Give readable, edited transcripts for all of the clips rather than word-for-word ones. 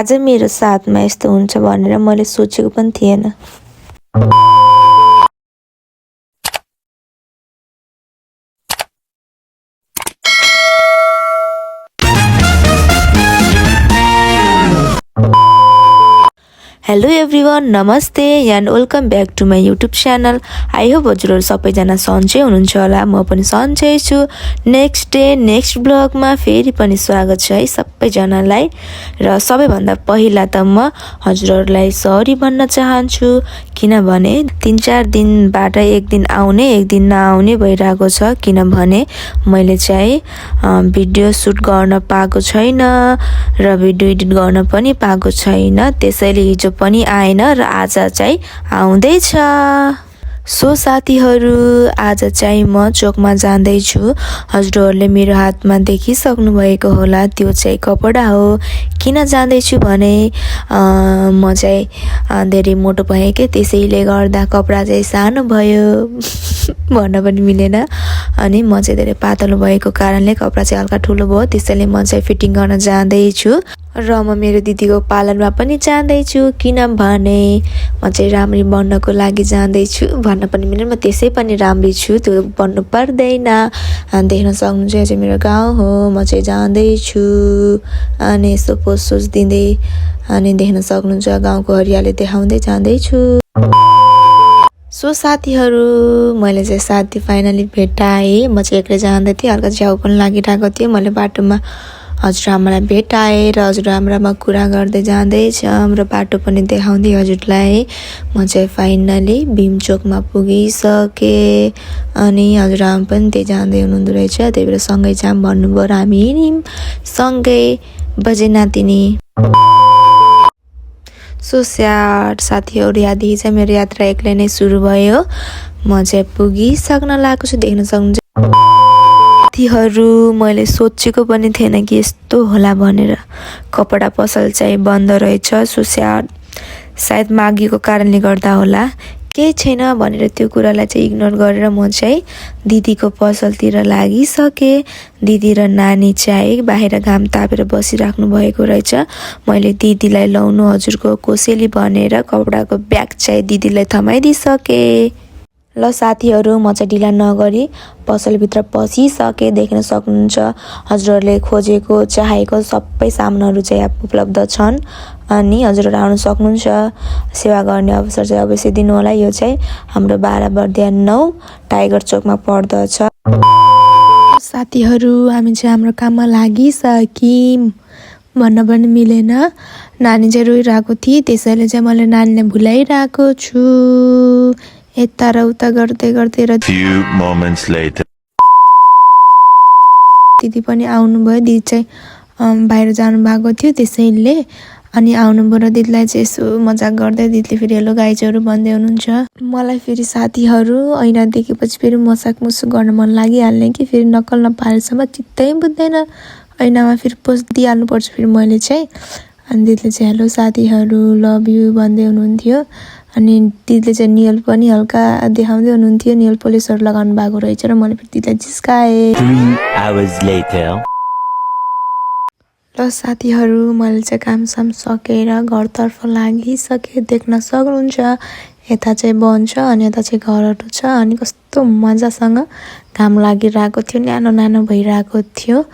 आज मेरो साथमा यस्तो हुन्छ भनेर मैले सोचेको पनि थिएन। हेलो एभ्रिवान, नमस्ते and welcome back to my YouTube channel. I hope हजुरहरू सबैजना सन्चै हुनुहुन्छ होला। म पनि सन्चै छु। नेक्स्ट डे नेक्स्ट ब्लगमा फेरि पनि स्वागत छ है सबैजनालाई। र सबैभन्दा पहिला त म हजुरहरूलाई सरी भन्न चाहन्छु, किनभने 3-4 दिनबाट एक दिन आउने एक दिन नआउने भइरहेको छ। किनभने मैले चाहिँ भिडियो सुट गर्न पाएको छैन र भिडियो एडिट गर्न पनि पाएको छैन। त्यसैले हिजो पनि आएन र आज चाहिँ आउँदैछ। सो साथीहरू, आज चाहिँ म चोकमा जाँदैछु। हजुरहरूले मेरो हातमा देखिसक्नु भएको होला, त्यो चाहिँ कपडा हो। किन जाँदैछु भने म चाहिँ धेरै मोटो भएँ कि, त्यसैले गर्दा कपडा चाहिँ सानो भयो भन्न पनि मिलेन। अनि म चाहिँ धेरै पातलो भएको कारणले कपडा चाहिँ हल्का ठुलो भयो। त्यसैले म चाहिँ फिटिङ गर्न जाँदैछु र म मेरो दिदीको पार्लरमा पनि जाँदैछु। किनभने म चाहिँ राम्री बन्नको लागि जाँदैछु भन्न पनि मिलेन। म त्यसै पनि राम्री छु, त्यो भन्नु पर्दैन। देख्न सक्नुहुन्छ यो चाहिँ मेरो गाउँ हो। म चाहिँ जाँदैछु अनि यसो पोस्ट दिँदै अनि देख्न सक्नुहुन्छ गाउँको हरियाली देखाउँदै जाँदैछु। सो साथीहरू, मैले चाहिँ साथी फाइनली भेटाएँ। म चाहिँ एक्लै जाँदै थिएँ, हल्का च्याउ पनि लागिरहेको थियो। मैले बाटोमा हजुरआमालाई भेटाएँ र हजुरआमामा कुरा गर्दै जाँदैछ र बाटो पनि देखाउँदै हजुरलाई म चाहिँ फाइनली भीमचोकमा पुगिसकेँ। अनि हजुरआमा पनि त्यही जाँदै हुनुहुँदो रहेछ। त्यही भएर सँगै जाऊँ भन्नुभयो र हामी हिँड्यौँ सँगै बजे नातिनी। सो स्याड साथीहरू, यहाँदेखि चाहिँ मेरो यात्रा एक्लै नै सुरु भयो। म चाहिँ पुगिसक्न लागेको छु, देख्न सक्नुहुन्छ। साथीहरू, मैले सोचेको पनि थिएन कि यस्तो होला भनेर। कपडा पसल चाहिँ बन्द रहेछ। सो स्याड, सायद मागीको कारणले गर्दा होला। केही छैन भनेर त्यो कुरालाई चाहिँ इग्नोर गरेर म चाहिँ दिदीको पसलतिर लागिसकेँ। दिदी र नानी चाहिँ बाहिर घाम तापेर बसिराख्नु भएको रहेछ। मैले दिदीलाई लाउनु हजुरको कोसेली भनेर कपडाको ब्याग चाहिँ दिदीलाई थमाइदिइसकेँ। ल साथीहरू, म चाहिँ ढिला नगरी पसलभित्र पसिसकेँ। देख्न सक्नुहुन्छ हजुरहरूले खोजेको चाहेको सबै सामानहरू चाहिँ यहाँ उपलब्ध छन्। अनि हजुरहरू आउन सक्नुहुन्छ। सेवा गर्ने अवसर चाहिँ अवश्य दिनु होला। यो चाहिँ हाम्रो 12/9 टाइगर चोकमा पर्दछ। साथीहरू, हामी चाहिँ हाम्रो काममा लागिसक्यौँ भन्न पनि मिलेन। नानी चाहिँ रोइरहेको थिएँ, त्यसैले चाहिँ मैले नानीलाई भुलाइरहेको छु यता र उता गर्दै गर्दै। र दिदी पनि आउनुभयो। दिदी चाहिँ बाहिर जानुभएको थियो, त्यसैले अनि आउनुभयो र दिदीलाई चाहिँ यसो मजाक गर्दै दिदीले फेरि हेलो गाइजहरू भन्दै हुनुहुन्छ। मलाई फेरि साथीहरू ऐना देखेपछि फेरि मसाक मुसुक गर्न मन लागिहाल्ने कि फेरि नक्कल नपारेसम्म चित्तै बुझ्दैन। ऐनामा फेरि पोस्ट दिइहाल्नुपर्छ फेरि मैले चाहिँ। अनि दिदीले चाहिँ हेलो साथीहरू लभ यु भन्दै हुनुहुन्थ्यो। अनि दिदीले चाहिँ नियल पनि हल्का देखाउँदै हुनुहुन्थ्यो। नियल पोलिसहरू लगाउनु भएको रहेछ र मैले फेरि दिदीलाई जिस्काएँ। 3 hours later। र साथीहरू, मैले चाहिँ कामसाम सकेर घरतर्फ लागिसकेँ। देख्न सक्नुहुन्छ यता चाहिँ वन छ अनि यता चाहिँ घरहरू छ। अनि कस्तो मजासँग घाम लागिरहेको थियो, न्यानो न्यानो भइरहेको थियो।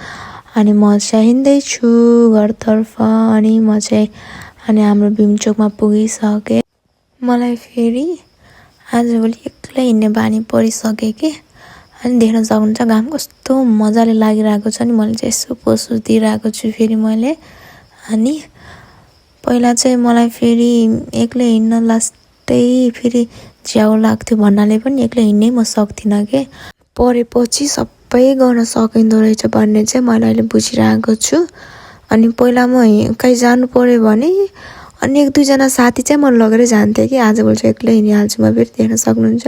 अनि म चाहिँ हिँड्दैछु घरतर्फ। अनि म चाहिँ अनि हाम्रो भीमचोकमा पुगिसकेँ। मलाई फेरि आजभोलि एक्लै हिँड्ने बानी परिसकेँ कि। अनि देख्न सक्नुहुन्छ घाम कस्तो मजाले लागिरहेको छ। अनि मैले चाहिँ यसो पोस्ट दिइरहेको छु फेरि मैले। अनि पहिला चाहिँ मलाई फेरि एक्लै हिँड्न लास्टै फेरि झ्याउ लाग्थ्यो भन्नाले पनि एक्लै हिँड्नै म सक्दिनँ कि। परेपछि सबै गर्न सकिँदो रहेछ भन्ने चाहिँ मैले अहिले बुझिरहेको छु। अनि पहिला म कहीँ जानु पऱ्यो भने अनि 1-2जना साथी चाहिँ म लगेर जान्थेँ कि। आजभोलि चाहिँ एक्लै हिँडिहाल्छु म फेरि। देख्न सक्नुहुन्छ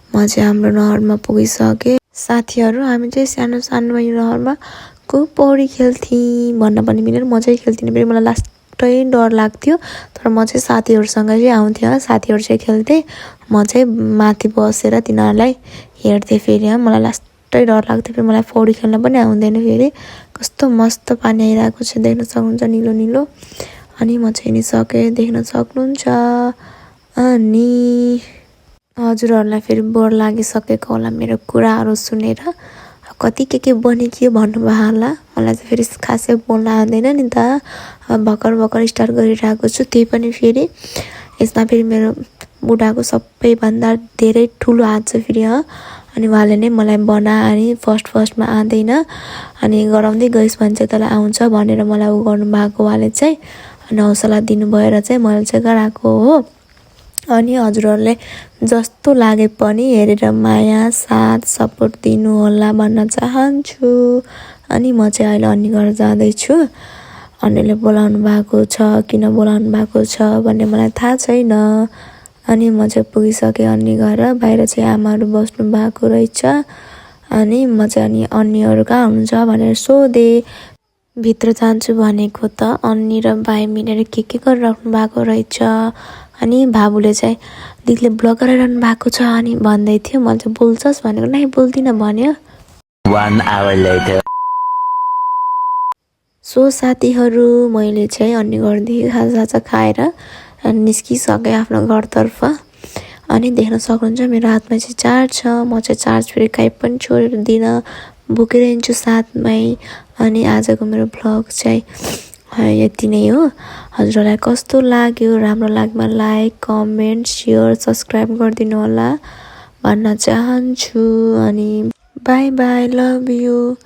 म चाहिँ हाम्रो नहरमा पुगिसकेँ। साथीहरू, हामी चाहिँ सानो सानोमा यो नहरमा खुब पौडी खेल्थ्यौँ भन्न पनि मिलेन। म चाहिँ खेल्थिनँ, फेरि मलाई लास्टै डर लाग्थ्यो। तर म चाहिँ साथीहरूसँग चाहिँ आउँथेँ। साथीहरू चाहिँ खेल्थेँ, म चाहिँ माथि बसेर तिनीहरूलाई हेर्थेँ। फेरि मलाई लास्टै डर लाग्थ्यो। फेरि मलाई पौडी खेल्न पनि आउँदैन। फेरि कस्तो मस्त पानी आइरहेको छ, देख्न सक्नुहुन्छ निलो निलो। अनि म चाहिँ हिँडिसकेँ, देख्न सक्नुहुन्छ। अनि हजुरहरूलाई फेरि बोर लागिसकेको होला मेरो कुराहरू सुनेर। कति के बनियो भन्नुभयो होला। मलाई चाहिँ फेरि खासै बोल्न आउँदैन नि त। भर्खर स्टार्ट गरिरहेको छु, त्यही पनि फेरि यसमा फेरि मेरो बुढाको सबैभन्दा धेरै ठुलो हात छ फेरि। अनि उहाँले नै मलाई बनायो। अनि फर्स्टमा आउँदैन, अनि गराउँदै गइस् भने चाहिँ तँलाई आउँछ भनेर मलाई उ गर्नुभएको उहाँले चाहिँ। अनि हौसला दिनु भएर चाहिँ मैले चाहिँ गराएको हो। अनि हजुरहरूले जस्तो लागे पनि हेरेर माया साथ सपोर्ट दिनु होला भन्न चाहन्छु। अनि म चाहिँ अहिले अन्नी घर जाँदैछु। अन्नीले बोलाउनु भएको छ, किन बोलाउनु भएको छ भन्ने मलाई थाहा छैन। अनि म चाहिँ पुगिसकेँ अन्नी घर। बाहिर चाहिँ आमाहरू बस्नु भएको रहेछ। अनि म चाहिँ अनि अन्नीहरू कहाँ हुनुहुन्छ भनेर सोधेँ। भित्र जान्छु भनेको त अन्नी र भाइ मिलेर के गरिराख्नु भएको रहेछ। अनि बाबुले चाहिँ दिदीले ब्लग गराइरहनु भएको छ अनि भन्दै थियो। मैले चाहिँ बोल्छस् भनेको, नै बोल्दिनँ भन्यो। 1 hour later. सो साथीहरू, मैले चाहिँ अन्नी घरदेखि खाजा खाएर निस्किसकेँ आफ्नो घरतर्फ। अनि देख्न सक्नुहुन्छ मेरो हातमा चाहिँ चार्ज छ। म चाहिँ चार्ज फेरि काहीँ पनि छोडिदिनँ, बोकेर हिँड्छु साथमै। अनि आजको मेरो भ्लग चाहिँ यति नै हो। हजुरहरूलाई कस्तो लाग्यो, राम्रो लाग्यो लाइक कमेन्ट सेयर सब्सक्राइब गरिदिनु होला भन्न चाहन्छु। अनि बाई बाई, लभ यु।